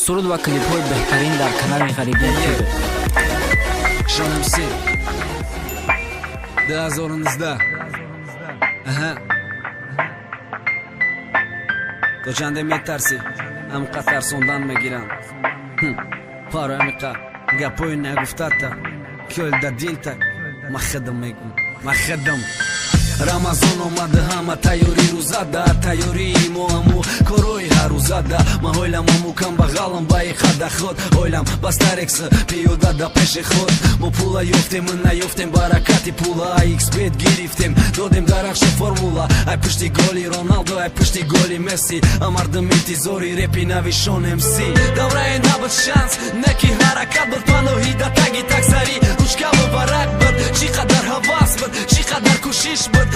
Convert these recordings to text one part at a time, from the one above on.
Суруд ва клипҳои беҳтарин дар канали Ғарибон ТВ. Шон МС 2019. Аҳа, то чанде метарсӣ, ҳамқа тарсондан мегирам. Паро ҳамиқа гапҳои нагуфтата кӯл да дилта ма хидм мегум, ма хидм. Рамазон омада, ҳама тайёрӣ рӯзада, тайёрии мо ҳаму корҳои ҳаррӯзада. Ма ҳойлам ҳаму камбағалам ба хада худ ойлам бастарекс пиёда да пеши худ. Мо пула ёфтем, наёфтем баракати пула, xbet гирифтем, додем дарахши формула. Ай пушти голи Роналдо, ай пушти голи Месси, а мардум интизори репи нави Шон МС. Даврае набуд шанс, неки ҳаракат буд, паноҳи да таги таксари ручкаву варақ буд. Чӣ қадар ҳавас буд, чӣ қадар кӯшиш буд,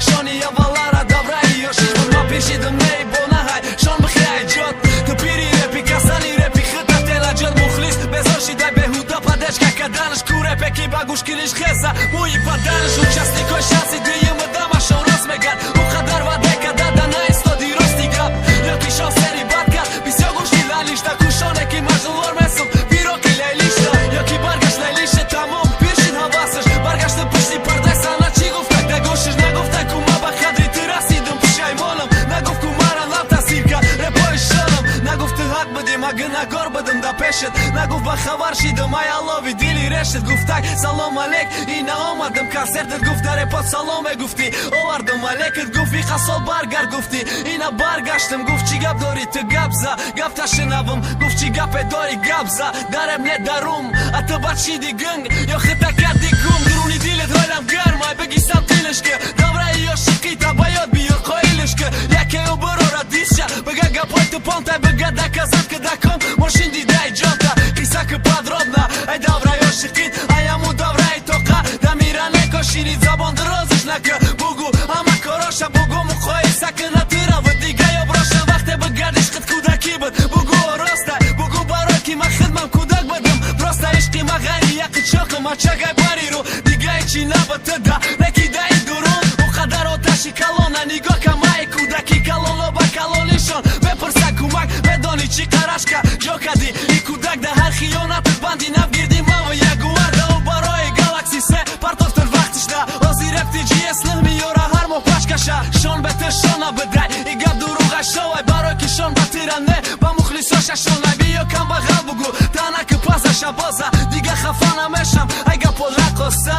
шони аввалара давраи ёшиш буд. Ма пешидам ней бонаҳай шон бихе ҷод, ту пири репи, касали репи, хита тенаҷод. Мухлис безор шидай беҳуда падешка каданаш, ку репе ки ба гӯшкилиш хеса мӯи баданаш. Участникои шанси дуюми дамашон рост меган, ӯ қадар ваъда када да наистоди рости гап. Ё ки шон сери бад кард, бисёр гӯшти лалишта, кӯшоне ки маҷнунвор месум пироки лайлишта. Ё ки баргашт лайлиша, тамом пир шид ҳавасаш, баргашта пушти пардаи сана чӣ гуфта да гӯшиш? Нагуфта ку ма ба қадри ту расидум, пушаймонам, нагуфт ку мара лаб тасир кард репои шонам, нагуфт ту ҳақ будӣ, ма гунаҳгор будум да пешат, нагуфт ба хабар шидам ай алови дили решат. Гуфтак салом алек, ина омадам консертат, гуфт дар репот салом мегуфтӣ, овардам алекат, гуфт иқа сол баргард, гуфтӣ ина баргаштам, гуфт чӣ гап дорӣ ту, гап за, гап ташинавам, гуфт чӣ гапе дорӣ, гап за, дарем не дарум, а ту бад шиди гунг ё хита карди гум. Дуруни дилат ҳолам гарм, ай бигисам тилишка, давраи ёшиқита ба ёд биёр, қоилишка, якею бирора дисша, бига гапои ту понтай, бига доказать ки даком мошин дидай ҷонта, қисса ки подробно ай давраи ошиқит, ай ҳаму давраи тоқа дамира некошини, забон дирозиш нака, бугу ҳама короша, бугу муқоиса ки натирава дига ёброша. Вақте бигардиш хид кӯдакӣ буд, бугу ороста, бугу барой ки ма хидмам кӯдак будам, просто ишқи ма ғайри яқи чоқи мачагай бариру дигаи чӣ набуд туда некидаи дурун ӯ қадар оташи калона. Нигоҳ камаи кӯдаки калоно ба калонишон мепурса кӯмак, медонӣ чӣ қарашка ҷо кадӣ и кӯдак да ҳар хиёнатат банди нав гирди маву ягуарда ӯ барои Галакси се партофтур вақтишда. Ҳозир репти GS меёра ҳар моҳ пашкаша, шон бе ту шона бидай, и гап дурӯға шовай, барои ки шон ба тира не, ба мухлисоша шонай. Биё камбағал, бугу танаки пазаша боза, дига хафа намешам ай гапо раққоса,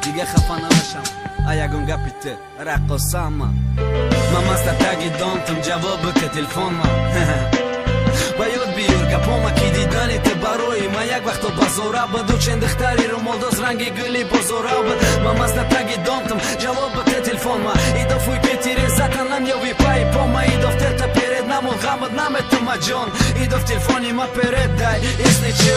дига хафа намешам ай ягон гапи ту раққосама. Ма маста таги донтум, ҷавоб бика телефонма, ба ёд биёр гапома, ки дидани ту барои ман як вақто базора буду, чен духтари румолдоз ранги гули бозора буд. Ма маста таги донтум, ҷавоб бика телефонма, идофуй петире затанам ёви пай пома, идоф тета перед намон ғамат наметума ҷон, идоф телефони ма перед дай если чё.